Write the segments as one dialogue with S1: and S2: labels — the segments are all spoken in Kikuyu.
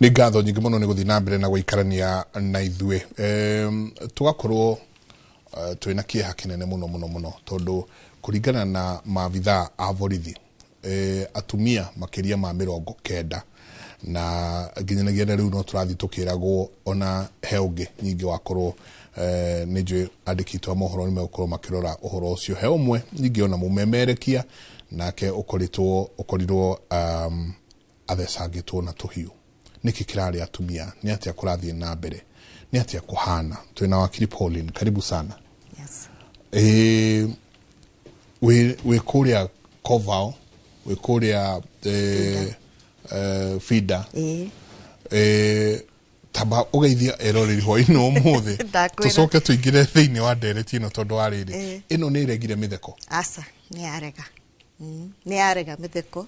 S1: Nĩ ngatho nyingĩ mũno nĩ gũthiĩ na mbere na gũikarania na ithuĩ. Tũgakorwo twĩna kĩeha kĩnene mũno mũno mũno, tondũ kũringana na maabithaa a borithi, atumia makĩria ma 90, na nginyanagia na rĩu no tũrathiĩ tũkĩragwo ona he ũngĩ nyingĩ wakorwo. Nĩ njũĩ andĩki itũ a mohoro nĩ megũkorwo makĩrora ũhoro ũcio. He ũmwe nyingĩ ona mũmemerekia nake ũkoretwo ũkorirwo athecangĩtwo na tũhiũ. Nĩkĩ kĩrarĩ atumia? Nĩ atĩa kũrathiĩ na mbere? Nĩ atĩa kũhana? Twĩna wakiri Pauline, karibu sana.
S2: Yes.
S1: Wĩ kũrĩa Kovao, wĩ kũrĩa Fida.
S2: Ĩĩ.
S1: Tamba ũgeithia eroreri hwainĩ ũmũthĩ.
S2: Ndakwĩra.
S1: Tũcoke tũingĩre thĩinĩ wa ndereti ĩno, tondũ wa rĩrĩ, ĩno nĩ ĩregire mĩtheko.
S2: Aca, nĩ yarega. Nĩ yarega mĩtheko.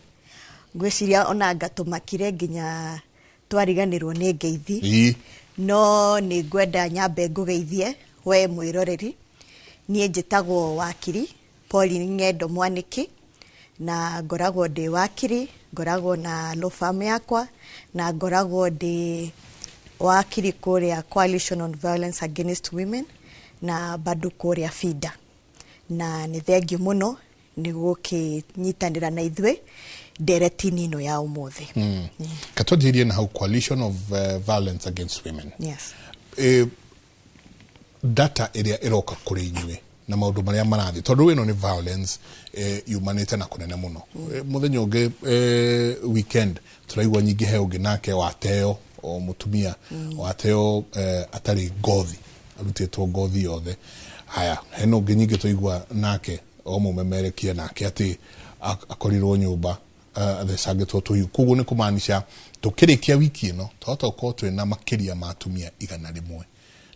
S2: Ngwĩciria ona ngatũmakire nginya twariganĩrwo nĩ ngeithi. No nĩ ngwenda nyambe ngũgeithie we mwĩroreri. Niĩ njĩtagwo wakiri Pauline Ng'endo Mwanĩki, na ngoragwo ndĩ wakiri, ngoragwo na law firm yakwa, na ngoragwo ndĩ wakiri kũrĩa Coalition on Violence Against Women na bado kũrĩa FIDA. Na nĩ thengiũ mũno nĩ gũkĩnyitanĩra na ithuĩ ndereti-inĩ ĩno ya ũmũthĩ.
S1: Katwanjĩrĩrie na hau Coalition of Violence Against Women.
S2: Yes.
S1: Data ĩrĩa ĩroka kũrĩ inyuĩ na maũndũ marĩa marathiĩ, tondũ ĩno nĩ violence yumanĩte na kũnene mũno. Mũthenya ũngĩ, weekend, tũraigua nyingĩ he ũngĩ nake wateo, o mũtumia wateo, atarĩ ngothi, arutĩtwo ngothi yothe. Haya, hena ũngĩ nyingĩ twaigua nake o mũmemerekia nake atĩ akorirwo nyũmba athecangĩtwo tũhiũ. Koguo nĩ kũmaanisha tũkĩrĩkia wiki ĩno twahota gũkorwo twĩna makĩria ma atumia 100.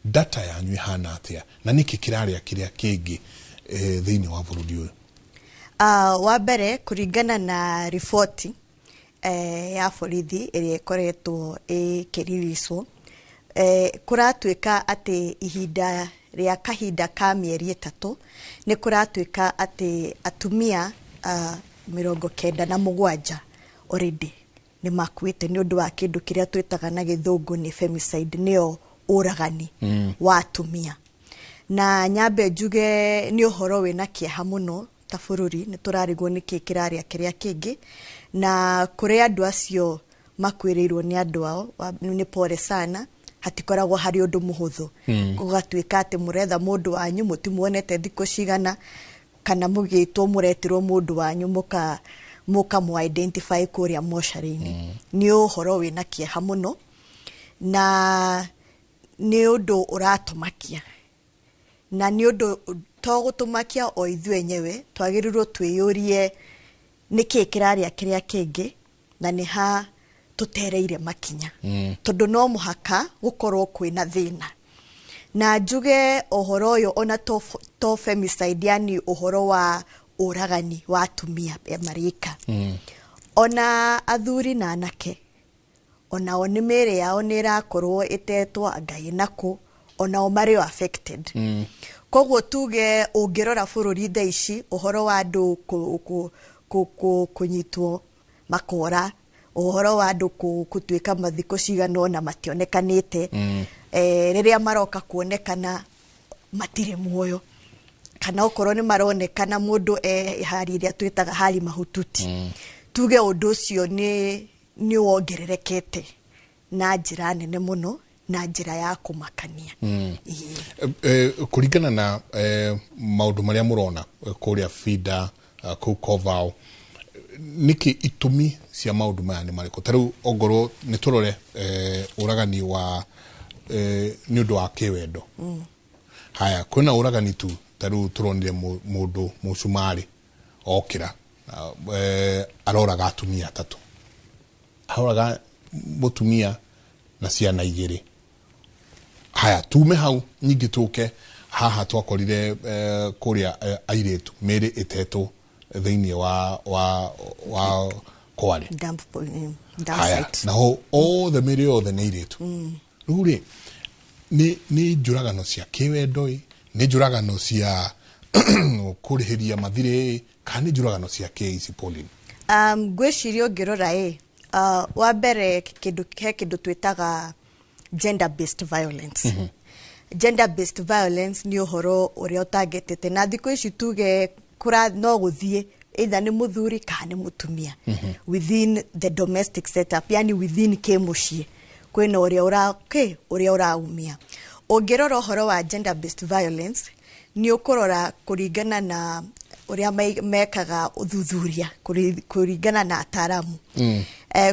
S1: Data yanyu ĩhana atĩa, na nĩkĩ kĩrarĩa kĩrĩa kĩngĩ thĩinĩ wa bũrũri ũyũ?
S2: Wa mbere, kũringana na riboti ya borithi ĩrĩa ĩkoretwo ĩkĩriricwo, kũratuĩka atĩ ihinda rĩa kahinda ka mĩeri 3 nĩ kũratuĩka atĩ atumia 97 already nĩ makuĩte nĩ ũndũ wa kĩndũ kĩrĩa twĩtaga na gĩthũngũ nĩ femicide, nĩyo ũragani wa atumia. Na nyambe njuge nĩ ũhoro wĩna kĩeha mũno. Ta bũrũri nĩ tũrarigwo nĩkĩ kĩrarĩa kĩrĩa kĩngĩ, na kũrĩ andũ acio makuĩrĩirwo nĩ andũ ao, nĩ pole sana. Hatikoragwo harĩ ũndũ mũhũthũ. Gũgatuĩka atĩ mũretha mũndũ wanyu, mũtimuonete thikũ cigana, kana mũgĩtwo mũretirwo mũndũ wanyu, mũka mũkamũ identify kũrĩa mocarĩ-inĩ. Nĩ ũhoro wĩna kĩeha mũno na nĩ ũndũ ũratũmakia, na nĩ ũndũ to gũtũmakia o ithuĩ enyewe, twagĩrĩirwo twĩyũrie nĩkĩ kĩrarĩa kĩrĩa kĩngĩ na nĩ ha tũtereire makinya, tondũ no mũhaka gũkorwo kwĩna thĩna. Na njuge ũhoro ũyũ ona to femicide, yani ũhoro wa ũragani wa atumia marĩka, ona athuri na anake onao nĩ mĩĩrĩ yao nĩ ĩrakorwo ĩtetwo ngai nakũ, onao marĩ o affected. Koguo tuge ũngĩrora bũrũri thaa ici, ũhoro wa andũ kũnyitwo makora, ũhoro wa andũ gũtuĩka mathiko cigana ũna mationekanĩte, rĩrĩa maroka kuonekana matirĩ muoyo, kana okorwo nĩ maronekana mũndũ e hali ĩrĩa twĩtaga hali mahututi. Tuge ũndũ ũcio nĩ wongererekete na njĩra nene mũno na njĩra ya kũmakania. Ĩĩ.
S1: Kũringana na maũndũ marĩa mũrona kũrĩa FIDA, kũu Kovao, nĩkĩ itũmi cia maũndũ maya nĩ marĩkũ? Ta rĩu ongorwo nĩ tũrore ũragani wa nĩ ũndũ wa kĩwendo. Haya, kwĩna ũragani tu, ta rĩu tũronire mũndũ mũcumarĩ okĩra, aroraga atumia atatũ, aroraga mũtumia na ciana igĩrĩ. Haya, tume hau nyingĩ tũke haha twakorire kũrĩa airĩtu mĩĩrĩ ĩtetwo thĩinĩ wa Kware.
S2: Dump, dump
S1: Haya,
S2: site.
S1: Naho othe mĩĩrĩ yothe nĩ airĩtu. Rĩu rĩ, nĩ njũragano cia kĩwendo ĩ, nĩ njũragano cia kũrĩhĩria mathirĩ ĩ, kana nĩ njũragano cia kĩ ici, Pauline?
S2: Ngwĩciria ũngĩrora ĩ, Wa mbere, kĩndũ he kĩndũ twĩtaga gender based violence. Gender based violence nĩ ũhoro ũrĩa ũtangetete na thikũ ici, tuge kũra no gũthiĩ either nĩ mũthuri kana nĩ mũtumia within the domestic setup, yani within kĩmũciĩ kwĩna ũrĩa ũra kĩ ũrĩa ũraumia. Ũngĩrora ũhoro wa gender based violence, nĩ ũkũrora kũringana na ũrĩa mekaga ũthuthuria, kũringana na ataramu,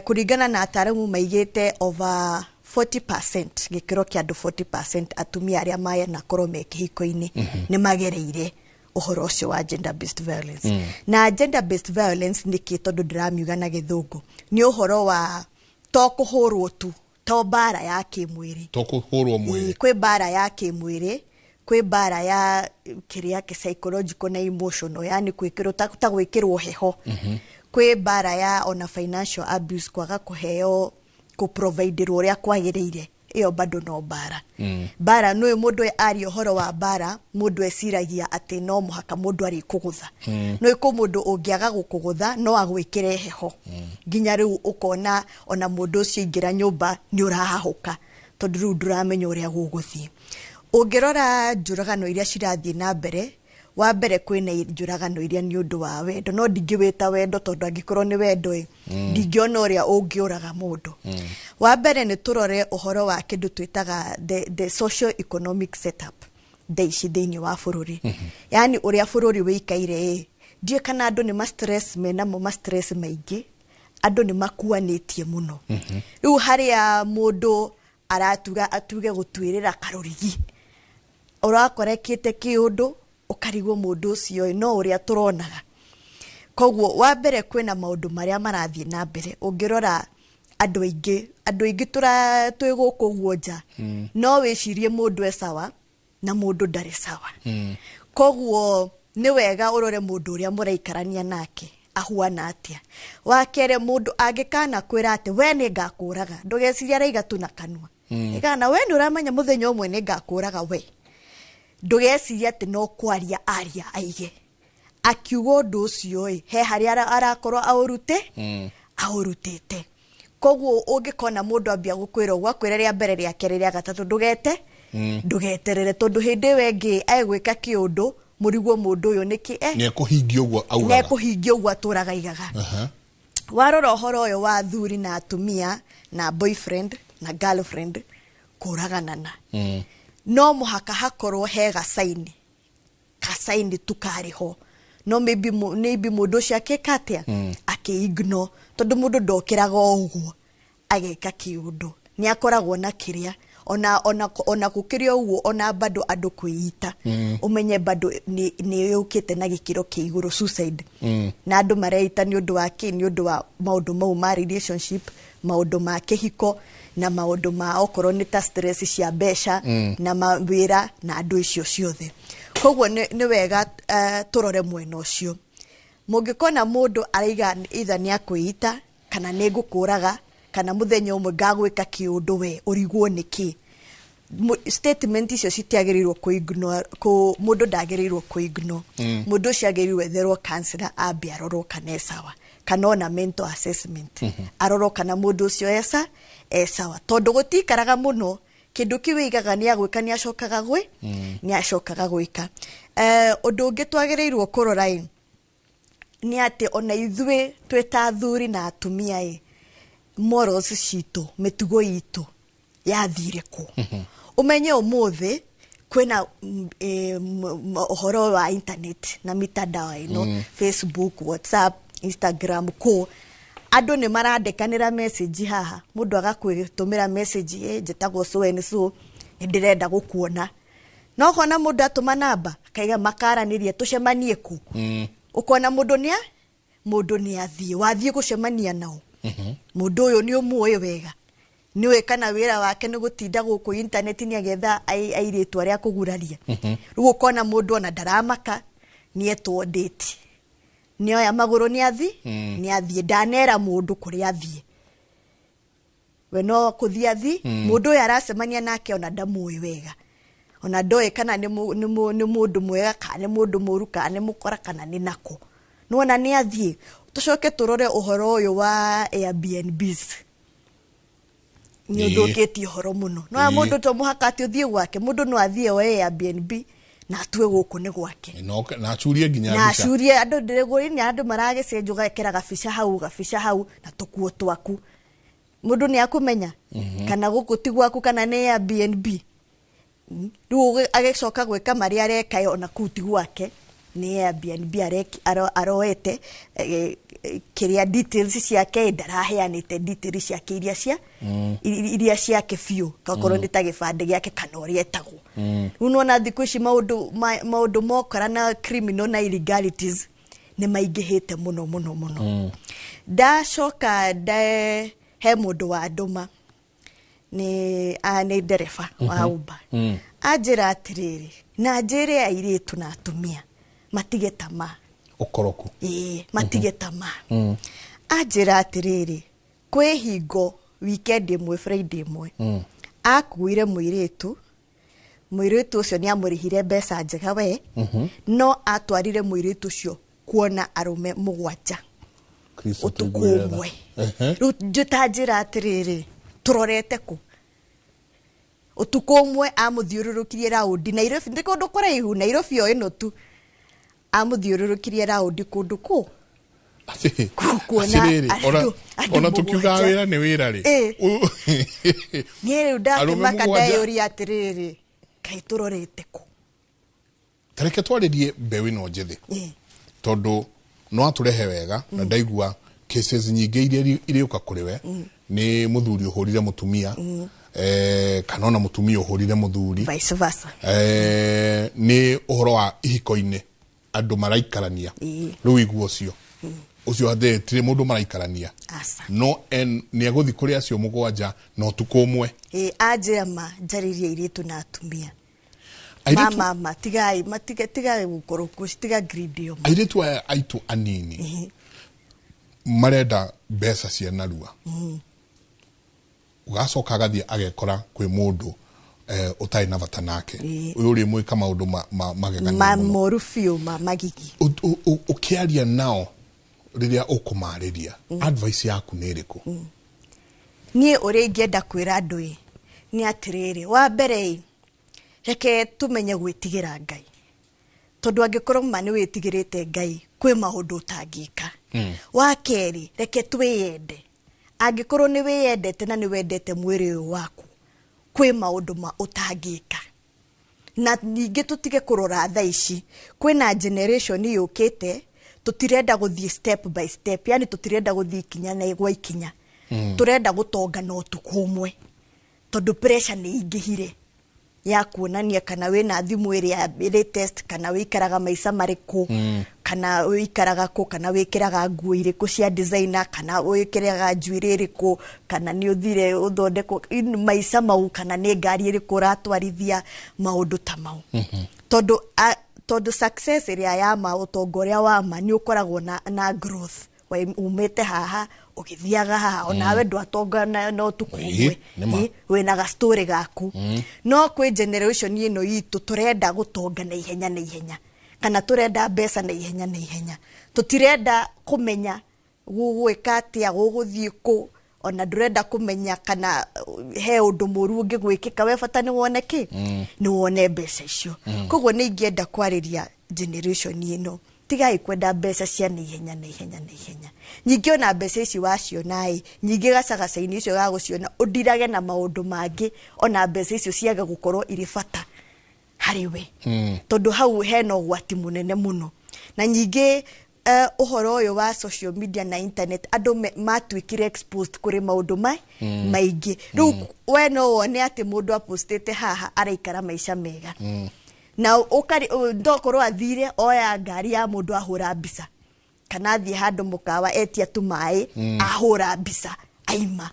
S2: kũringana na ataramu maigĩte over 40%, gĩkĩro kĩa andũ 40% atumia arĩa manakorwo me kĩhiko-inĩ nĩ magereire ũhoro ũcio wa gender based violence. Na gender based violence nĩ kĩ? Tondũ ndĩramiuga na gĩthũngũ, nĩ ũhoro wa to kũhũrwo tu, to mbara ya kĩmwĩrĩ.
S1: To kũhũrwo mwĩrĩ.
S2: Ĩĩ, kwĩ mbara ya kĩmwĩrĩ, kwĩ mbara ya kĩrĩa kĩ psychological na emotional, yani gwĩkĩrwo ta gwĩkĩrwo heho, kwĩ mbara ya ona financial abuse, kwaga kũheo, kũproviderwo ũrĩa kwagĩrĩire, ĩyo bado no mbara. Mbara nĩ mũndũ aria ũhoro wa mbara, mũndũ eciragia atĩ no mũhaka mũndũ arĩkũgũtha. No ĩkũ mũndũ ũngĩaga gũkũgũtha no agwĩkĩre heho nginya rĩu ũkona ona mũndũ ũcio aingĩra nyũmba nĩ ũrahahũka, tondũ rĩu ndũramenya ũrĩa gũgũthiĩ. Ũngĩrora njũragano iria cirathiĩ na mbere, wa mbere kwĩna njũragano iria nĩ ũndũ wa wendo, no ndingĩwĩta wendo, tondũ angĩkorwo nĩ wendo ĩ, ndingĩona ũrĩa ũngĩũraga mũndũ. Wa mbere nĩ tũrore ũhoro wa kĩndũ twĩtaga the socio economic setup thaa ici thĩinĩ wa bũrũri, yani ũrĩa bũrũri wĩikaire ĩ, ndiũĩ kana andũ nĩ ma stress menamo, ma stress maingĩ, andũ nĩ makuanĩtie mũno. Rĩu harĩa mũndũ aratuga atuge gũtuĩrĩra karũrigi ũrakorekĩte kĩũndũ, ũkarigwo mũndũ ũcio ĩ, no ũrĩa tũronaga. Koguo wa mbere kwĩna maũndũ marĩa marathiĩ na mbere. Ũngĩrora andũ aingĩ twĩ gũkũ ũguo nja, no wĩcirie mũndũ e sawa na mũndũ ndarĩ sawa. Koguo nĩ wega ũrore mũndũ ũrĩa mũraikarania nake ahuana atĩa. Wa kerĩ, mũndũ angĩkana kwĩra atĩ we nĩ ngakũraga, ndũgecirie araiga tu na kanua. Ĩkana we nĩ ũramenya mũthenya ũmwe nĩ ngakũraga we, ndũgecirie atĩ no kwaria aria aige akiuga ũndũ ũcio ĩ, he harĩa arakorwo aũrute aũrutĩte. Koguo ũngĩkona mũndũ ambia gũkwĩra ũguo, akwĩra rĩa mbere, rĩa kerĩ, rĩa gatatũ, ndũgete ndũgeterere, tondũ hĩndĩ ĩyo ĩngĩ egwĩka kĩũndũ mũrigwo mũndũ ũyũ nĩkĩ
S1: nĩ ekũhingia ũguo augaga.
S2: Nĩ ekũhingia ũguo atũraga aigaga. Warora ũhoro ũyũ wa athuri na atumia na boyfriend na girlfriend kũraganana, no mũhaka hakorwo he gacaini, kacaini tu karĩ ho, no maybe maybe mũndũ ũcio akĩka atĩa, akĩ-ignore, tondũ mũndũ ndokĩraga o ũguo ageka kĩũndũ, nĩ akoragwo na kĩrĩa ona gũkĩrĩ o ũguo, ona bado andũ kwĩita, ũmenye bado nĩ yũkĩte na gĩkĩro kĩa igũrũ, suicide, na andũ mareita nĩ ũndũ wa kĩ? Nĩ ũndũ wa maũndũ mau ma relationship, maũndũ ma kĩhiko, na maũndũ ma okorwo nĩ ta stress cia mbeca na mawĩra na andũ icio ciothe. Koguo nĩ wega tũrore mwena ũcio. Mũngĩkona mũndũ araiga either nĩ akwĩita kana nĩ ngũkũraga kana mũthenya ũmwe ngagwĩka kĩũndũ we ũrigwo nĩkĩ, statement icio citiagĩrĩirwo kũ-ignore, mũndũ ndagĩrĩirwo kũ-ignore. Mũndũ ũcio agĩrĩirwo etherwo counselor, ambe arorwo kana e sawa, kana ona mental assessment, arorwo kana mũndũ ũcio e sawa, tondũ gũtikaraga mũno kĩndũ kĩu ĩigaga nĩ agwĩka, nĩ acokaga gwĩ nĩ acokaga gwĩka. Ũndũ ũngĩ twagĩrĩirwo kũrora ĩ nĩ atĩ ona ithuĩ twĩ ta athuri na atumia ĩ, morals citũ, mĩtugo itũ yathire kũ? Ũmenye ũmũthĩ kwĩna ũhoro wa internet na mitandao ĩno, Facebook, WhatsApp, Instagram, kũ andũ nĩ marandĩkanĩra message haha, mũndũ agakwĩtũmĩra message, ĩ njĩtagwo so and so, nĩ ndĩrenda gũkuona, no kona mũndũ atũma namba akaiga makaranĩria tũcemanie kũ, ũkona mũndũ nĩa mũndũ nĩ athiĩ wathiĩ gũcemania nao, mũndũ ũyũ nĩ ũmũĩ wega, nĩũĩ kana wĩra wake nĩ gũtinda gũkũ intaneti-inĩ agĩetha airĩtu arĩa akũguraria. Rĩu ũkona mũndũ ona ndaramaka, nĩetwo date, nĩoya magũrũ nĩ athiĩ, ndanera mũndũ kũrĩa athiĩ, we no kũthiĩ athi. Mũndũ ũyũ aracemania nake ona ndamũĩ wega, ona ndoĩ kana nĩ mũndũ mwega kana nĩ mũndũ mũru kana nĩ mũkora kana nĩ nako, nĩwona nĩ athiĩ. Tũcoke tũrore ũhoro ũyũ wa Airbnbs, nĩ ũndũ ũkĩtie ũhoro mũno. No mũndũ to mũhaka atĩ ũthiĩ gwake, mũndũ no athiĩ oe Airbnb na atue gũkũ nĩ gwake.
S1: Na acurie nginya
S2: na
S1: mbica.
S2: Acurie andũ ndĩrĩgũri nĩ andũ maragĩcenjio, ũgekĩra gabica hau, gabica hau na tũkuo twaku, mũndũ nĩ akũmenya kana gũkũ ti gwaku kana nĩ Airbnb. Rĩu agĩcoka gwĩka marĩa areka ona kũu ti gwake, nĩ Airbnb aroete kĩrĩa details ciake, ndaraheanĩte details ciake iria cia iria ciake biũ, tokorwo nĩ ta gĩbandĩ gĩake kana ũrĩa etagwo. Rĩu nĩwona thikũ ici maũndũ maũndũ mokora na criminal na illegalities nĩ maingĩhĩte mũno mũno mũno. Ndacoka nde he mũndũ wa ndũma nĩ nĩ ndereba wa Uber, anjĩra atĩrĩrĩ, na njĩre airĩtu na atumia matige tamaa.
S1: Ũkoroku.
S2: Ĩĩ, matige tamaa. Anjĩra atĩrĩrĩ, kwĩ hingo weekend ĩmwe, Friday ĩmwe, akuire mũirĩtu. Mũirĩtu ũcio nĩ amũrĩhire mbeca njega we, no atwarire mũirĩtu ũcio kuona arũme 7
S1: Kristo
S2: ũtukũ
S1: tũiguĩre tha.
S2: ũmwe. Rĩu njĩta njĩra atĩrĩrĩ, tũrorete kũ? Ũtukũ ũmwe amũthiũrũrũkirie raundi Nairobi, nĩ kũndũ kũraihu, Nairobi o ĩno tu, amũthiũrũrũkirie raundi kũndũ kũ kuona
S1: Atĩrĩrĩ,
S2: andũ
S1: ona tũkiugaga
S2: 7.
S1: wĩra nĩ wĩra rĩ.
S2: Niĩ rĩu
S1: Arũme
S2: ndakĩmaka,
S1: 7.
S2: ndeyũria atĩrĩrĩ, kaĩ tũrorete kũ?
S1: Tareke twarĩrie mbeũ ĩno njĩthĩ, tondũ no atũrehe wega na ndaigua cases nyingĩ iria irĩũka kũrĩ we nĩ mũthuri ũhũrire mũtumia, kana ona mũtumia ũhũrire mũthuri.
S2: Vice versa.
S1: Nĩ ũhoro wa ihiko-inĩ, andũ maraikarania. Rĩu igua ũcio ũcio tirĩ mũndũ maraikarania.
S2: Aca.
S1: No nĩ egũthiĩ kũrĩ acio 7 na ũtukũ ũmwe.
S2: Ĩĩ, anjĩra ma njarĩrie airĩtu na atumia.
S1: Airĩtu.
S2: Mama, tigai matige, tigai gũkorwo, tiga greed ĩyo.
S1: Airĩtu aya aitũ anini marenda mbeca cia narua, ũgacoka agathiĩ agekora kwĩ mũndũ ũtarĩ na bata nake, ũyũ ũrĩmwĩka maũndũ magegania
S2: ma
S1: mũno.
S2: Moru biũ, ma magigi.
S1: Ũkĩaria nao, rĩrĩa ũkũmarĩria, advice yaku nĩ ĩrĩkũ?
S2: Niĩ ũrĩa ingĩenda kwĩra andũ ĩ nĩ atĩrĩrĩ, wa mbere ĩ, reke tũmenye gwĩtigĩra Ngai, tondũ angĩkorwo ma nĩ wĩtigĩrĩte Ngai, kwĩ maũndũ ũtangĩka. Wa kerĩ, reke twĩyende. Angĩkorwo nĩ wĩyendete na nĩ wendete mwĩrĩ ũyũ waku, kwĩ maũndũ ma ũtangĩka. Na ningĩ tũtige kũrora thaa ici kwĩna generation yũkĩte, tũtirenda gũthiĩ step by step, yani tũtirenda gũthiĩ ikinya na gwa ikinya, tũrenda gũtonga na ũtukũ ũmwe, tondũ pressure nĩ ingĩhire ya kuonania kana wĩna thimũ ĩrĩa latest, kana wĩikaraga maica marĩkũ, kana wĩikaraga kũ, kana wĩkĩraga nguo irĩkũ cia designer, kana wĩkĩraga njuĩrĩ ĩrĩkũ, kana nĩ ũthire ũthondekwo maica mau, kana nĩ ngari ĩrĩkũ ũratwarithia, maũndũ ta mau. Tondũ tondũ success ĩrĩa ya ma, ũtonga ũrĩa wa ma, nĩ ũkoragwo na growth. Umĩte haha ũgĩthiaga haha, onawe ndwatonga na ũtukũ ũmwe.
S1: Nĩ ma.
S2: Ĩ, wĩna gastori gaku. No kwĩ generation ĩno itũ tũrenda gũtonga na ihenya na ihenya, kana tũrenda mbeca na ihenya na ihenya, tũtirenda kũmenya gũgwĩka atĩa, gũgũthiĩ kũ, ona ndũrenda kũmenya kana he ũndũ mũru ũngĩgwĩkĩka. We bata nĩ wone kĩ, nĩ wone mbeca icio. Koguo nĩ ingĩenda kwarĩria generation ĩno, tigai kwenda mbeca cia na ihenya na ihenya na ihenya. Ningĩ ona mbeca ici waciona ĩ, nyingĩ gacagaca-inĩ icio gagũciona, ũndirage na maũndũ mangĩ, ona mbeca icio ciage gũkorwo irĩ bata harĩ we, tondũ hau hena ũgwati mũnene mũno. Na ningĩ ũhoro ũyũ wa social media na internet, andũ matuĩkire exposed kũrĩ maũndũ maingĩ. Rĩu we no wone atĩ mũndũ apostĩte haha araikara maica mega, na ũkari ndokorwo athire oya ngari ya mũndũ ahũra mbica, kana athiĩ handũ mũkawa etia tu maĩ ahũra mbica aima.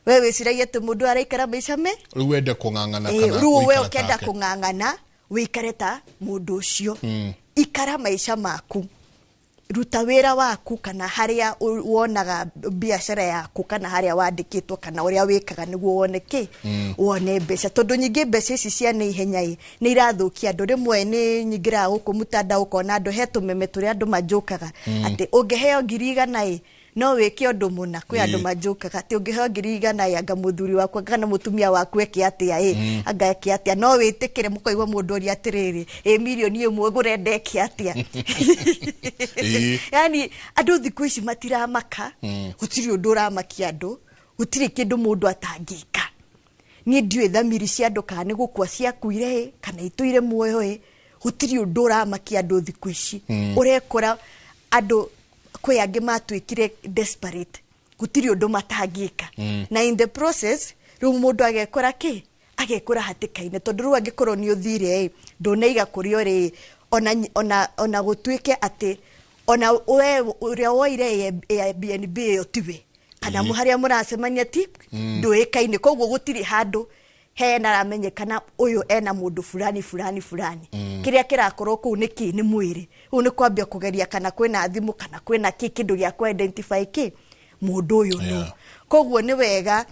S2: We wĩciragia atĩ mũndũ araikara maica me
S1: Rĩu wende kũng'ang'ana kana
S2: Rĩu we
S1: gũikara
S2: ũkenda
S1: take.
S2: Kũng'ang'ana wĩikare ta mũndũ ũcio. Ikara maica maku. Ruta wĩra waku kana harĩa wonaga biacara yaku kana harĩa wandĩkĩtwo kana ũrĩa wĩkaga nĩguo wone kĩ, wone mbeca, tondũ nyingĩ mbeca ici cia na ihenya ĩ nĩ irathũkia andũ. Rĩmwe nĩ nyingĩraga gũkũ mtandao ũkona andũ he tũmeme tũrĩa andũ manjũkaga atĩ ũngĩheo 100,000 ĩ no wĩke ũndũ mũna. Kwĩ andũ manjũkaga atĩ ũngĩheo 100,000 ĩ anga mũthuri waku kana mũtumia waku eke atĩa ĩ, anga eke atĩa, no wĩtĩkĩre. Mũkaigua mũndũ oria atĩrĩrĩ, ĩ 1,000,000 ngũrenda eke atĩa? Yani andũ thikũ ici matiramaka, gũtirĩ ũndũ ũramakia andũ, gũtirĩ kĩndũ mũndũ atangĩka. Niĩ ndiũĩ thamiri cia andũ kana nĩ gũkua ciakuire ĩ kana itũire muoyo ĩ, gũtirĩ ũndũ ũramakia andũ thikũ ici. Ũrekora andũ kwĩ angĩ matuĩkire desperate, gũtirĩ ũndũ matangĩka, na in the process rĩu mũndũ agekora kĩ, agekora hatĩka-inĩ, tondũ rĩu angĩkorwo nĩ ũthire ĩ ndũnaiga kũrĩa ũrĩ, ona gũtuĩke atĩ ona we ũrĩa woire Airbnb ĩyo tiwe kana harĩa mũracemania ti ndũĩkaine, koguo gũtirĩ handũ hena aramenyekana ũyũ ena mũndũ fulani fulani fulani. Kĩrĩa kĩrakorwo kũu nĩ kĩ? Nĩ mwĩrĩ. Rĩu nĩ kwambia kũgeria kana kwĩna thimũ kana kwĩna kĩ, kĩndũ gĩa kũ identify kĩ mũndũ ũyũ nũ. Koguo nĩ wega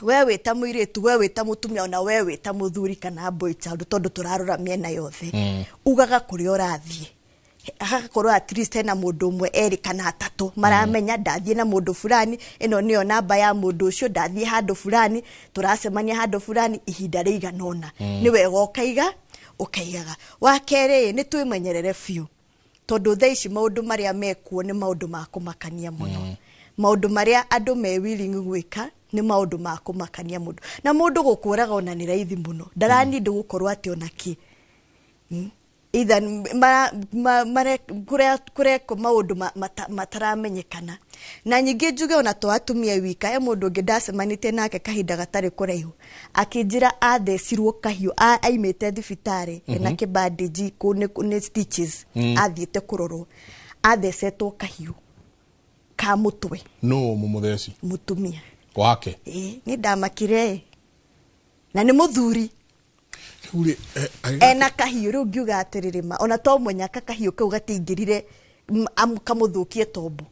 S2: we wĩ ta mũirĩtu, we wĩ ta mũtumia, ona we wĩ ta mũthuri kana boy child, tondũ tũrarora mĩena yothe, ugaga kũrĩa ũrathiĩ, hagakorwo at least hena mũndũ ũmwe, erĩ kana atatũ maramenya ndathiĩ na mũndũ fulani, ĩno nĩyo namba ya mũndũ ũcio, ndathiĩ handũ fulani, tũracemania handũ fulani ihinda rĩigana ũna. Nĩ wega ũkaiga ũkaigaga. Wa kerĩ, nĩ twĩmenyerere biũ, tondũ thaa ici maũndũ marĩa mekuo nĩ maũndũ ma kũmakania mũno. Maũndũ marĩa andũ me willing gwĩka nĩ maũndũ ma kũmakania mũndũ, na mũndũ gũkũraga ona nĩ raithi mũno, ndaranindi gũkorwo atĩ ona kĩ either kũrekwo maũndũ mataramenyekana. Na nyingĩ njuge ona to atumia wika, he mũndũ ũngĩ ndacemanĩtie nake kahinda gatarĩ kũraihu akĩnjĩra athecirwo kahiũ aimĩte thibitarĩ ena kĩbandĩnji kũ nĩ stitches, athiĩte kũrorwo, athecetwo kahiũ ka mũtwe.
S1: No mũmũtheci?
S2: Mũtumia.
S1: Wake?
S2: Ĩĩ, nĩ ndamakire ĩ. Na nĩ mũthuri.
S1: Rĩu rĩ,
S2: ena kahiũ. Rĩu ngiuga atĩrĩrĩ, ma ona to mũnyaka kahiũ kau gatiingĩrire kamũthũkie tombo.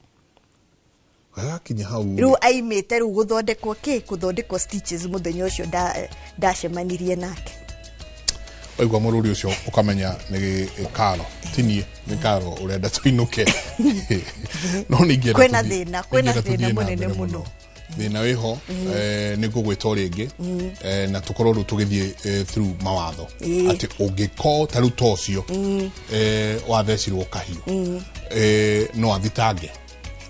S1: Gagakinya hau.
S2: Rĩu aimĩte rĩu gũthondekwo kĩ, gũthondekwo stitches mũthenya ũcio ndacemanirie nake.
S1: Waigua mũrũri ũcio ũkamenya nĩ karo, ti niĩ, nĩ karo ũrenda tũinũke, no nĩ ingĩenda
S2: Kwĩna thĩna, kwĩna
S1: ingĩenda
S2: thĩna
S1: tũthiĩ na
S2: mũnene
S1: mbere.
S2: Mũno.
S1: Thĩna wĩho, nĩ ngũgwĩta o rĩngĩ, na tũkorwo rĩu tũgĩthiĩ through mawatho atĩ ũngĩkorwo ta rĩu ta ũcio wathecirwo kahiũ, no athitange.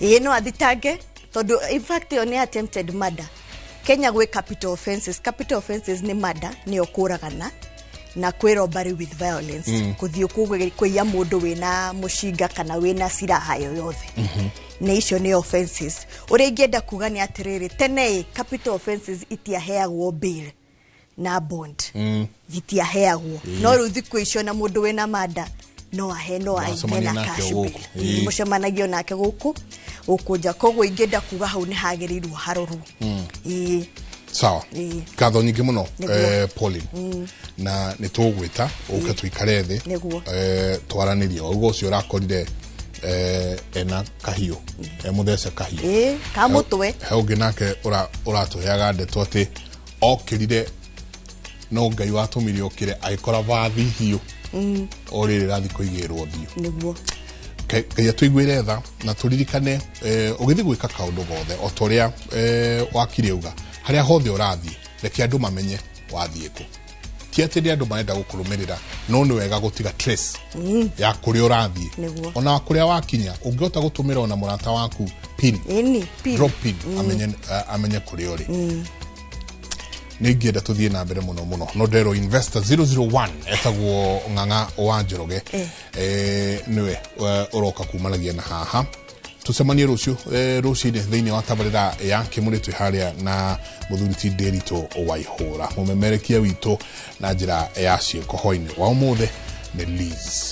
S2: Ĩĩ, no athitange, tondũ in fact ĩyo nĩ attempted murder. Kenya gwĩ capital offenses. Capital offenses nĩ murder, nĩyo kũragana, na kwĩ robbery with violence, kũthiĩ kũiya mũndũ wĩna mũcinga kana wĩna silaha yoyothe, nĩ icio nĩ offenses. Ũrĩa ingĩenda kuga nĩ atĩrĩrĩ, tene ĩ capital offenses itiaheagwo bail na bond, itiaheagwo, no rĩu thikũ icio na mũndũ wĩna manda no ahe, no aime
S1: Mũracemania
S2: na
S1: nake
S2: cash
S1: gũkũ.
S2: bail. Mũcemanagio nake gũkũ gũkũ nja, koguo ingĩenda kuga hau nĩ hagĩrĩirwo harorwo. Ĩĩ.
S1: Sawa.
S2: Ĩĩ.
S1: Ngatho nyingĩ mũno.
S2: Nĩguo.
S1: Pauline, na nĩ tũgwĩta ũke tũikare thĩ.
S2: Nĩguo.
S1: Twaranĩrie wauga ũcio ũrakorire ena kahiũ, e mũthece kahiũ.
S2: Ĩĩ, ka mũtwe.
S1: He ũngĩ nake ũratũheaga ndeto atĩ okĩrire, no Ngai watũmire okĩre agĩkora bathi hiũ o rĩrĩ rathiĩ kũigĩrwo ũthiũ.
S2: Nĩguo.
S1: Ngai atũiguĩre tha na tũririkane, ũgĩthiĩ gwĩka kaũndũ gothe o ta ũrĩa wakiri auga, harĩa hothe ũrathiĩ reke andũ mamenye wathiĩ kũ. Ti atĩ nĩ andũ marenda gũkũrũmĩrĩra, no nĩ wega gũtiga trace ya kũrĩa ũrathiĩ.
S2: Nĩguo.
S1: Ona kũrĩa wakinya, ũngĩhota gũtũmĩra ona mũrata waku pin,
S2: ĩni pin.
S1: Drop pin, amenye kũrĩa ũrĩ. Nĩ ingĩenda tũthiĩ na mbere mũno mũno, no nderwo investor 001 etagwo Ng'ang'a wa Njoroge. Nĩwe ũroka kumanagia na haha. Tũcemanie rũciũ rũcinĩ thĩinĩ wa tabarĩra ya Kĩmũrĩ twĩ harĩa na mũthuri ti Ndĩritũ Waihũra, mũmemerekia witũ na njĩra ya ciĩko. Hwainĩ wa ũmũthĩ nĩ Liz.